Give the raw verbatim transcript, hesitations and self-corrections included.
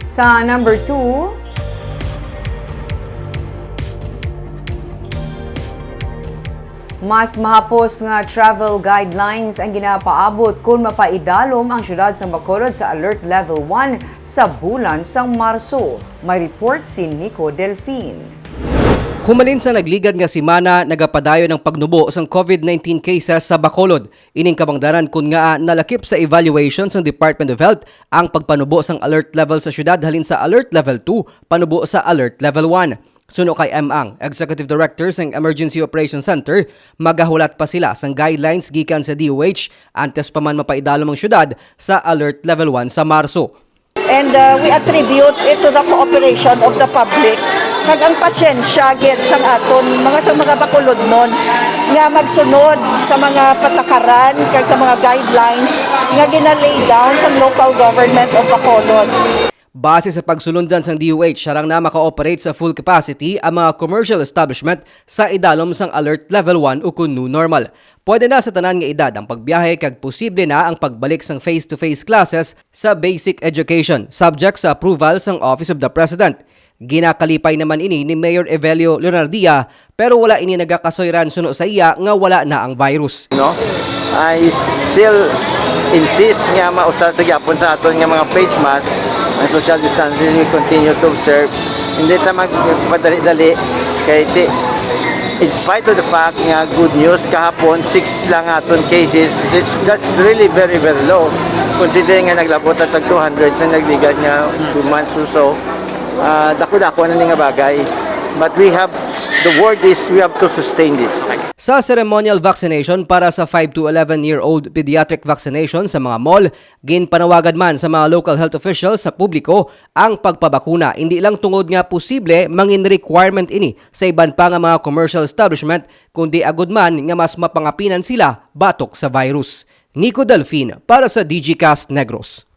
Sa number two, mas mahapos nga travel guidelines ang ginapaabot kon mapaidalom ang siyudad sang Bacolod sa Alert Level one sa bulan sang Marso. May report si Nico Delfin. Humalin sa nagligad nga semana, nagapadayon ang pagnubo sang COVID nineteen cases sa Bacolod. Ining kabangdanan kon ngaa nalakip sa evaluation sang Department of Health ang pagpanubo sang alert level sa siyudad halin sa Alert Level two panubo sa Alert Level one. Suno kay M. Ang, Executive Director sang Emergency Operations Center, magahulat pa sila sang guidelines gikan sa D O H antes pa man mapaidalom ang siyudad sa Alert Level one sa Marso. And uh, we attribute it to the cooperation of the public kag ang pasyensya gid sang aton mga, sa mga Bacolodnons nga magsunod sa mga patakaran kag sa mga guidelines nga gina-lay down sang local government of Bacolod. Base sa pagsulundan sang D O H, sarang na maka-operate sa full capacity ang mga commercial establishment sa idalom sang Alert Level one ukon New Normal. Pwede na sa tanan nga edad ang pagbiyahe kag posible na ang pagbalik sang face-to-face classes sa basic education, subject sa approval sang Office of the President. Ginakalipay naman ini ni Mayor Evelio Leonardia, pero wala ini nagakasuyran suno sa iya nga wala na ang virus. No? I s- still insist nga mausar sa gyapon sa aton nga mga face mask, ang social distancing we continue to observe. Hindi ta magpadali-dali kay ti- in spite of the fact nga good news kahapon, six lang aton cases, it's, that's really very, very low. Considering nga naglabot na tag two hundred sa nagligad nga two months or so, ah, dako-dako na ni nga bagay. But we have, the word is, we have to sustain this. Sa ceremonial vaccination para sa five to eleven year old pediatric vaccination sa mga mall, ginpanawagan man sa mga local health officials sa publiko ang pagpabakuna, indi lang tungod nga posible mangin requirement ini sa iban pa nga mga commercial establishment, kundi agud man nga mas mapangapinan sila batok sa virus. Nico Delfin para sa Digicast Negros.